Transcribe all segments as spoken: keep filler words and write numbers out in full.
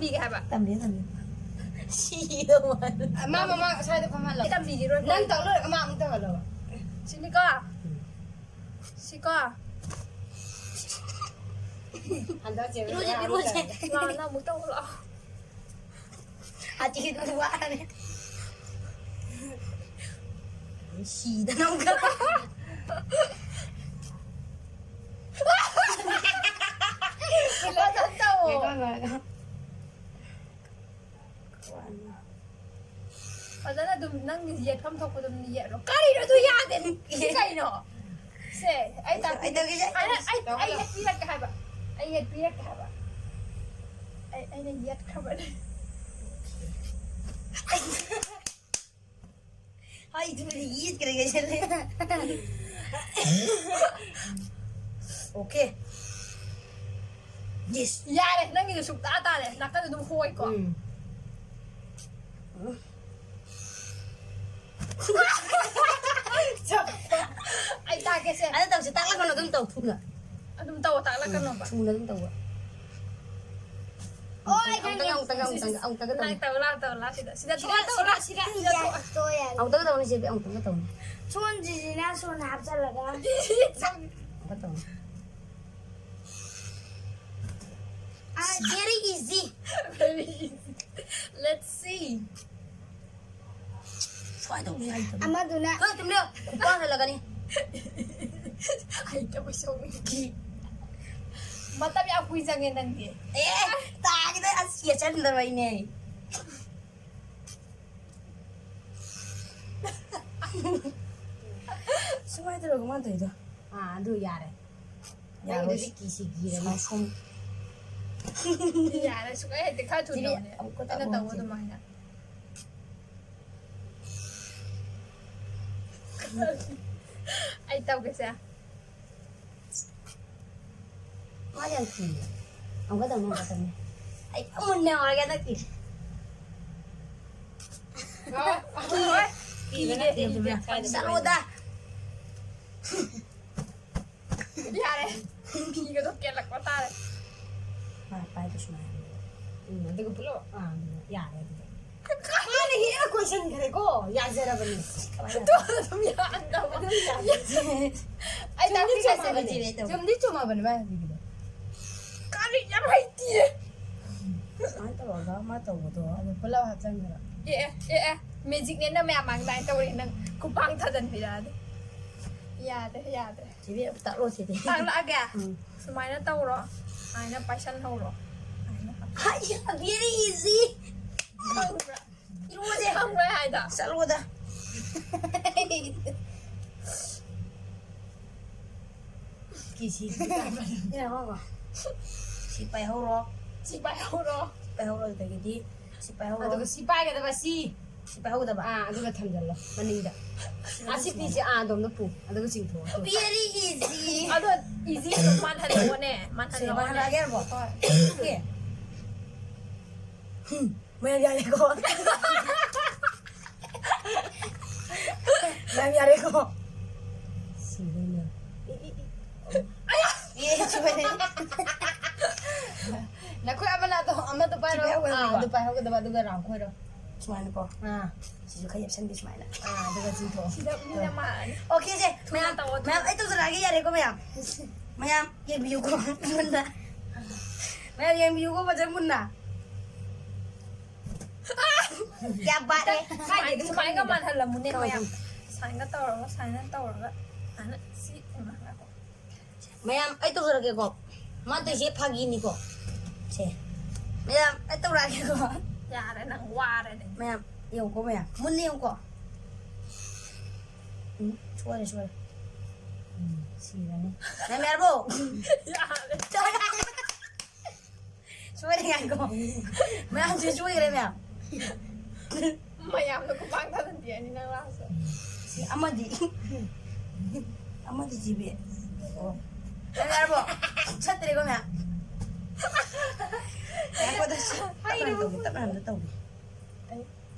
ꯄꯤꯒꯦ ꯍꯥꯏꯕ꯫ ꯇꯝꯕꯤꯌꯨ, ꯇꯝꯕꯤꯌꯨ꯫ ꯁꯤꯗꯧ ꯃꯥꯜꯂꯦ꯫ ꯃꯥ ꯃꯃꯥꯡ ꯑꯁ꯭ꯋꯥꯏꯗ ꯐꯝꯍꯜꯂꯣ꯫ ꯑꯩ ꯇꯝꯕꯤꯈꯤꯔꯣꯏ꯫ ꯅꯪ ꯇꯧ ꯂꯣꯏꯔꯒ ꯃꯥ ꯑꯃꯨꯛ ꯇꯧꯍꯜꯂꯣꯕ꯫ ꯁꯤꯅꯤꯀꯣ꯫ ꯁꯤꯀꯣ꯫ ꯍꯟꯗꯛ ꯆꯦ ꯏꯔꯨꯖꯦ, ꯏꯔꯨꯖꯦ꯫ ꯂꯥꯛꯑꯣ, ꯅꯪ ꯑꯃꯨꯛ ꯇꯧ ꯂꯥꯛꯑꯣ꯫ ꯑꯇꯤꯗꯨ ꯋꯥꯔꯦ꯫ ꯁꯤꯗꯅ ꯑꯃꯨꯛꯀ꯫ ꯐꯖꯅ ꯇꯧꯋꯣ꯫ ꯐꯖꯅ ꯑꯗꯨꯝ ꯅꯪ ꯌꯦꯠꯐꯝ ꯊꯣꯛꯄ ꯑꯗꯨꯝ ꯌꯦꯠꯂꯣ꯫ ꯀꯔꯤꯅꯣ ꯑꯗꯨ ꯌꯥꯗꯦ? ꯁꯤ ꯀꯩꯅꯣ? ꯁꯦ, ꯑꯩ ꯇꯥꯛꯄꯤ-, ꯑꯩ ꯇꯧꯒꯦꯁꯦ꯫ ꯑꯩ, ꯑꯩ, ꯑꯩ ꯌꯦꯠꯄꯤꯔꯛꯀꯦ ꯍꯥꯏꯕ꯫ ꯑꯩ ꯌꯦꯠꯄꯤꯔꯛꯀꯦ ꯍꯥꯏꯕ꯫ ꯑꯩ, ꯑꯩꯅ ꯌꯦꯠꯈ꯭ꯔꯕꯅꯦ꯫ ꯍꯣꯏ, ꯑꯗꯨꯕꯨꯗꯤ ꯌꯦꯠꯈ꯭ꯔꯒꯦ ꯁꯤꯅꯦ꯫ Okay꯫ Yes꯫ ꯌꯥꯔꯦ, ꯅꯪꯒꯤꯗꯣ ꯁꯨꯛꯇꯥ ꯇꯥꯔꯦ꯫ ꯅꯥꯀꯟꯗ ꯑꯗꯨꯝ ꯍꯣꯏꯀꯣ꯫ ꯎꯝ꯫ ꯑꯩ ꯇꯥꯛꯀꯦꯁꯦ꯫ ꯑꯗꯨ ꯇꯧꯁꯦ, ꯇꯥꯛꯂꯛꯀꯅꯣ, ꯑꯗꯨꯝ ꯇꯧ, ꯊꯨꯅ꯫ ꯑꯗꯨꯝ ꯇꯧ, ꯇꯥꯛꯂꯛꯀꯅꯣꯕ꯫ ꯎꯝ, ꯊꯨꯅ ꯑꯗꯨꯝ ꯇꯧꯕ꯫ ꯑꯣ, ꯑꯩ ꯑꯃꯨꯛꯇꯪꯒ, ꯈꯪꯉꯦ꯫ ꯑꯃꯨꯛꯇꯪꯒ, ꯑꯃꯨꯛꯇꯪꯒ, ꯑꯃꯨꯛꯇꯪꯒ ꯇꯧꯅꯤ꯫ ꯂꯥꯛ ꯇꯧ, ꯂꯥꯛ ꯇꯧ, ꯂꯥꯛ ꯁꯤꯗ꯫ ꯁꯤꯗ ꯁꯤꯗ ꯊꯣꯛꯑꯣ, ꯇꯧꯔꯣ, ꯊꯣꯛꯑꯣ꯫ ꯁꯤꯗ, ꯁꯤꯗ ꯊꯣꯛꯑꯣ꯫ ꯌꯥꯔꯦ꯫ ꯑꯃꯨꯛꯇꯪꯒ ꯇꯧꯅꯤ, ꯁꯤꯗꯤ ꯑꯃꯨꯛꯇꯪꯒ ꯇꯧꯅꯤ꯫ ꯁꯣꯟꯁꯤꯁꯤꯅ ꯁꯣꯟ ꯍꯥꯞꯆꯜꯂꯒ꯫ ꯑꯃꯨꯛꯀ ꯇꯧꯅꯤ꯫ ꯑꯥ꯫ Very easy. Very easy. Let's see. ꯁꯨꯃꯥꯏꯅ ꯇꯧꯕꯁꯦ ꯍꯩꯇꯕ꯫ ꯑꯃꯗꯨꯅ ꯍꯣꯏ, ꯇꯨꯃꯤꯟ ꯂꯩꯌꯨ꯫ ꯈꯨꯄꯥꯛ ꯍꯜꯂꯛꯀꯅꯤ꯫ ꯍꯩꯇꯕ ꯁꯣꯛꯅꯤ꯫ ꯃꯇꯝ ꯌꯥꯝ ꯀꯨꯏ ꯆꯪꯉꯦ ꯅꯪꯗꯤ꯫ ꯑꯦ, ꯇꯥꯒꯤꯗ ꯑꯁ ꯌꯦꯠꯁꯟꯗꯕꯩꯅꯦ꯫ ꯁꯨꯃꯥꯏꯅ ꯇꯧꯔꯒ ꯃꯥꯅ ꯇꯧꯔꯤꯗꯣ꯫ ꯑꯥ, ꯑꯗꯨ ꯌꯥꯔꯦ꯫ ꯌꯥꯔꯣꯏ꯫ ꯅꯪꯒꯤꯗꯨꯗꯤ ꯀꯤꯁꯤ ꯀꯤꯔꯅꯤ꯫ ꯁꯥꯎꯁꯨꯝ꯫ ꯌꯥꯔꯦ, ꯁꯨꯛꯍꯩ ꯍꯩꯇꯦ, ꯈꯔ ꯊꯨꯅ ꯇꯧꯅꯦ꯫ ꯁꯤꯗꯤ ꯑꯃꯨꯛꯀ ꯑꯩꯅ ꯇꯧꯕ ꯇꯧꯕ ꯍꯧꯖꯤꯛ꯫ ꯑꯗꯨꯃꯥꯏꯅ꯫ ꯑꯩ ꯇꯧꯒꯦꯁꯦ꯫ ꯃꯥ ꯌꯥꯝ ꯀꯤꯌꯦ꯫ ꯑꯃꯨꯛꯀ ꯇꯧꯅꯤ, ꯑꯃꯨꯛꯀ ꯇꯧꯅꯤ꯫ ꯑꯩ ꯃꯨꯟꯅ ꯌꯦꯡꯍꯧꯔꯒꯦ ꯍꯟꯗꯛꯇꯤ꯫ ꯑꯣ, ꯍꯣꯏ꯫ ꯀꯤꯗꯦ꯫ ꯆꯠꯂꯣꯗ꯫ ꯌꯥꯔꯦ꯫ ꯐꯤꯒꯗꯣ ꯀꯦꯜꯂꯛꯄ ꯇꯥꯔꯦ꯫ ꯃꯥ ꯄꯥꯏꯕ ꯁꯨꯃꯥꯏꯅ꯫ ꯎꯝ, ꯑꯗꯨꯒ ꯄꯨꯂꯞ, ꯑꯥ, ꯑꯗꯨꯒ ꯌꯥꯔꯦ ꯑꯗꯨꯗꯤ꯫ ꯃꯥꯅ ꯍꯦꯟꯅ ꯀꯣꯏꯁꯟꯈ꯭ꯔꯦꯀꯣ, ꯌꯥꯖꯔꯕꯅꯤ꯫ ꯑꯗꯨ ꯑꯗꯨꯝ ꯌꯥꯗꯕ꯫ ꯑꯗꯨꯝ ꯌꯥꯔꯦ꯫ ꯑꯩ ꯆꯨꯝꯗꯤ ꯇꯥꯛꯄꯤ ꯆꯨꯝꯃꯕꯅꯤ꯫ ꯀꯥꯏꯁꯦ ꯇꯧꯋꯦ꯫ ꯆꯨꯝꯗꯤ ꯆꯨꯝꯃꯕꯅꯤ ꯃꯥꯏ ꯍꯧꯖꯤꯛꯀꯤꯗꯣ꯫ ꯀꯔꯤ ꯌꯥꯝ ꯍꯩꯇꯤꯌꯦ꯫ ꯁꯨꯃꯥꯏꯅ ꯇꯧꯔꯒ ꯑꯃ ꯇꯧꯕꯗꯣ꯫ ꯑꯗꯨ ꯄꯨꯂꯞ ꯍꯥꯞꯆꯟꯈ꯭ꯔꯣ꯫ ꯑꯦ ꯑꯦ ꯑꯦ ꯑꯦ, ꯃꯦꯖꯤꯛꯅꯦꯅ ꯃꯌꯥꯝ ꯃꯥꯡ ꯑꯗꯨꯃꯥꯏꯅ ꯇꯧꯔꯦ, ꯅꯪ ꯈꯨꯄꯥꯡ ꯊꯥꯖꯟꯕꯤꯔꯛꯑꯗꯤ꯫ ꯌꯥꯗ꯭ꯔꯦ, ꯌꯥꯗ꯭ꯔꯦ꯫ ꯁꯤꯗꯤ ꯇꯥꯛꯂꯣ ꯁꯤꯗꯤ꯫ ꯇꯥꯛꯂꯛꯑꯒꯦ꯫ ꯎꯝ꯫ ꯁꯨꯃꯥꯏꯅ ꯇꯧꯔꯣ꯫ ꯁꯨꯃꯥꯏꯅ ꯄꯥꯏꯁꯟꯍꯧꯔꯣ꯫ ꯁꯨꯃꯥꯏꯅ꯫ ꯍꯥꯏ, very easy꯫ ꯈꯪꯕ꯭ꯔꯥ? ꯏꯔꯨꯁꯦ꯫ ꯈꯪꯕ꯭ꯔꯥ ꯍꯥꯏꯗꯣ? ꯆꯠꯂꯣꯗ꯫ ꯀꯤꯁꯤ꯫ ꯁꯤ ꯄꯥꯏꯍꯧꯔꯣ꯫ ꯁꯤ ꯄꯥꯏꯍꯧꯔꯣ꯫ ꯁꯤ ꯄꯥꯏꯍꯧꯔꯣ ꯑꯗꯨꯗꯒꯤꯗꯤ ꯁꯤ ꯄꯥꯏꯍꯧꯔꯣ꯫ ꯑꯗꯨꯒ ꯁꯤ ꯄꯥꯏꯒꯗꯕ ꯁꯤ꯫ ꯁꯤ ꯄꯥꯏꯍꯧꯒꯗꯕ꯫ ꯑꯥ, ꯑꯗꯨꯒ ꯊꯝꯖꯜꯂꯣ ꯃꯅꯤꯡꯗ꯫ ꯑꯁꯤ ꯄꯤꯁꯦ ꯑꯥ ꯑꯗꯣꯝꯗ ꯄꯨ, ꯑꯗꯨꯒ ꯆꯤꯡꯊꯣꯛꯑꯣ꯫ Very easy꯫ ꯑꯗꯣ ꯏꯖꯤꯗꯣ ꯃꯥꯟꯍꯜꯂꯣꯅꯦ꯫ ꯁꯤ ꯃꯥꯟꯍꯜꯂꯣ꯫ ꯃꯥꯟꯍꯜꯂꯛꯑꯒꯦ ꯍꯥꯏꯔꯕꯣ? ꯍꯣꯏ꯫ Okay꯫ ꯃꯌꯥꯝ ꯌꯥꯔꯦꯀꯣ꯫ ꯃꯌꯥꯝ ꯌꯥꯔꯦꯀꯣ꯫ ꯁꯤꯗꯣꯏꯅꯦ꯫ ꯑꯦ, ꯁꯣꯏꯔꯦ꯫ ꯅꯈꯣꯏ ꯑꯃꯅ ꯑꯗꯣ ꯑꯃꯗꯣ ꯄꯥꯏꯔꯣ꯫ ꯁꯤ ꯄꯥꯏꯍꯧꯒꯗꯕ꯫ ꯑꯥ, ꯑꯗꯨ ꯄꯥꯏꯍꯧꯒꯗꯕ, ꯑꯗꯨꯒ ꯔꯥꯎꯟ ꯈꯣꯏꯔꯣ꯫ ꯁꯨꯃꯥꯏꯅꯀꯣ꯫ ꯑꯥ꯫ ꯁꯤꯁꯨ ꯈꯔ ꯌꯦꯞꯁꯟꯒꯦ ꯁꯨꯃꯥꯏꯅ꯫ ꯑꯥ, ꯑꯗꯨꯒ ꯆꯤꯡꯊꯣꯛꯑꯣ꯫ ꯁꯤꯗ ꯃꯤꯅ ꯃꯥꯜꯂꯅꯤ꯫ Okay ꯁꯦ, ꯃꯌꯥꯝ, ꯇꯧꯑꯣ, ꯃꯌꯥꯝ ꯑꯩ ꯇꯧꯖꯔꯛꯑꯒꯦ, ꯌꯥꯔꯦꯀꯣ ꯃꯌꯥꯝ? ꯃꯌꯥꯝ ꯌꯦꯡꯕꯤꯌꯨꯀꯣ ꯃꯨꯟꯅ꯫ ꯃꯌꯥꯝ ꯌꯦꯡꯕꯤꯌꯨꯀꯣ ꯐꯖꯅ ꯃꯨꯟꯅ꯫ ꯀꯌꯥ ꯕꯥꯠ ꯍꯦ? ꯁꯨꯃꯥꯏꯅ, ꯁꯨꯃꯥꯏꯅꯒ ꯃꯥꯟꯍꯜꯂꯝꯃꯨꯅꯦ ꯃꯌꯥꯝ꯫ ꯁꯨꯃꯥꯏꯅ ꯇꯧꯔꯒ, ꯁꯨꯃꯥꯏꯅ ꯇꯧꯔꯒ, ꯁꯨꯃꯥꯏꯅ ꯁꯤ ꯏꯃꯥ ꯉꯥꯏꯈꯣ꯫ ꯃꯌꯥꯝ ꯑꯩ ꯇꯧꯖꯔꯛꯀꯦꯀꯣ꯫ ꯃꯥ ꯇꯧꯏꯁꯦ ꯐꯥꯒꯤꯅꯤꯀꯣ꯫ ꯁꯦ꯫ ꯃꯌꯥꯝ ꯑꯩ ꯇꯧꯔꯛꯑꯒꯦꯀꯣ꯫ ꯌꯥꯔꯦ, ꯅꯪ ꯋꯥꯔꯦꯅꯦ꯫ ꯃꯌꯥꯝ ꯌꯦꯡꯉꯨꯀꯣ ꯃꯌꯥꯝ꯫ ꯃꯨꯟꯅ ꯌꯦꯡꯉꯨꯀꯣ꯫ ꯎꯝ, ꯁꯣꯏꯔꯦ, ꯁꯣꯏꯔꯦ꯫ ꯎꯝ, ꯁꯤꯔꯅꯤ꯫ ꯃꯌꯥꯝ ꯌꯥꯔꯕꯣ? ꯌꯥꯔꯦ꯫ ꯁꯣꯏꯔꯦ, ꯉꯥꯏꯈꯣ꯫ ꯃꯌꯥꯝꯁꯦ ꯁꯣꯏꯈ꯭ꯔꯦ ꯃꯌꯥꯝ꯫ ꯃꯌꯥꯝꯅ ꯈꯨꯄꯥꯡ ꯊꯥꯖꯟꯕꯤꯔꯅꯤ ꯅꯪ ꯂꯥꯁꯇ꯫ ꯁꯤ ꯑꯃꯗꯤ꯫ ꯑꯃꯗꯤ ꯖꯤꯕꯤ꯫ ꯑꯣ꯫ ꯃꯌꯥꯝ ꯌꯥꯔꯕꯣ? ꯁꯠꯇ꯭ꯔꯦꯀꯣ ꯃꯌꯥꯝ꯫ ꯉꯥꯏꯈꯣꯗ, ꯁꯤ ꯇꯞꯅ ꯇꯧꯒꯦ, ꯇꯞꯅ ꯑꯝꯇ ꯇꯧꯒꯦ꯫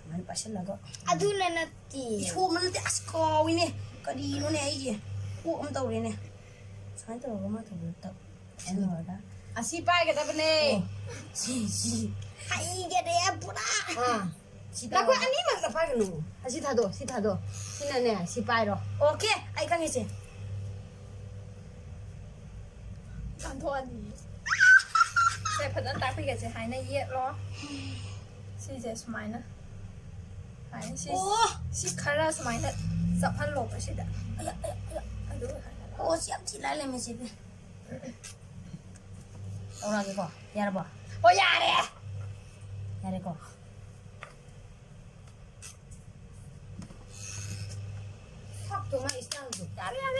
ꯁꯨꯃꯥꯏꯅ ꯄꯥꯏꯁꯤꯜꯂꯒ꯫ ꯑꯗꯨꯅ ꯅꯠꯇꯦ꯫ ꯏꯁꯣꯝꯅ ꯅꯠꯇꯦ, ꯑꯁ ꯀꯥꯎꯏꯅꯦ꯫ ꯀꯔꯤꯅꯣꯅꯦ ꯑꯩꯁꯦ? ꯀꯣꯛ ꯑꯃ ꯇꯧꯔꯦꯅꯦ꯫ ꯁꯨꯃꯥꯏꯅ ꯇꯧꯔꯒ ꯃꯥ ꯇꯧꯕꯗ ꯇꯞ ꯁꯤꯟꯅꯔꯒ꯫ ꯑꯁꯤ ꯄꯥꯏꯒꯗꯕꯅꯦ꯫ ꯁꯤ ꯁꯤ ꯍꯩꯒꯔꯦ ꯄꯨꯔꯥ꯫ ꯑꯥ꯫ ꯁꯤ ꯅꯈꯣꯏ ꯇꯧꯔꯣ꯫ ꯑꯅꯤꯃꯛ ꯄꯥꯏꯒꯅꯨ꯫ ꯑꯁꯤ ꯊꯥꯗꯣ, ꯁꯤ ꯊꯥꯗꯣ꯫ ꯁꯤꯅꯅꯦ, ꯁꯤ ꯄꯥꯏꯔꯣ꯫ ꯑꯣꯀꯦ, ꯑꯩ ꯈꯪꯉꯤꯁꯦ꯫ ꯇꯥꯟꯊꯣꯛꯑꯅꯤ꯫ ꯁꯦ ꯐꯖꯅ ꯇꯥꯛꯄꯤꯒꯦꯁꯦ, ꯍꯥꯏꯅ ꯌꯦꯠꯂꯣ꯫ ꯁꯤꯁꯦ ꯁꯨꯃꯥꯏꯅ꯫ ꯍꯥꯏ, ꯁꯤ, ꯑꯣ! ꯁꯤ ꯈꯔ ꯁꯨꯃꯥꯏꯅ ꯆꯞꯍꯜꯂꯣꯕ ꯁꯤꯗ꯫ ꯑꯌꯥ, ꯑꯌꯥ, ꯑꯌꯥ꯫ ꯑꯗꯨꯒ ꯍꯥꯏꯅ ꯑꯣ, ꯁꯤ ꯌꯥꯝ ꯊꯤ ꯂꯥꯏ ꯂꯩꯔꯝꯃꯦ ꯆꯦ ꯕꯦ꯫ ꯇꯧꯔꯛꯑꯒꯦꯀꯣ꯫ ꯌꯥꯔꯕꯣ? ꯍꯣꯏ, ꯌꯥꯔꯦ꯫ ꯌꯥꯔꯦꯀꯣ꯫ ꯁꯛꯇꯣ ꯃꯥꯏ ꯏꯁꯇꯥꯏꯜꯗꯣ꯫ ꯌꯥꯔꯦ, ꯌꯥꯔꯦ,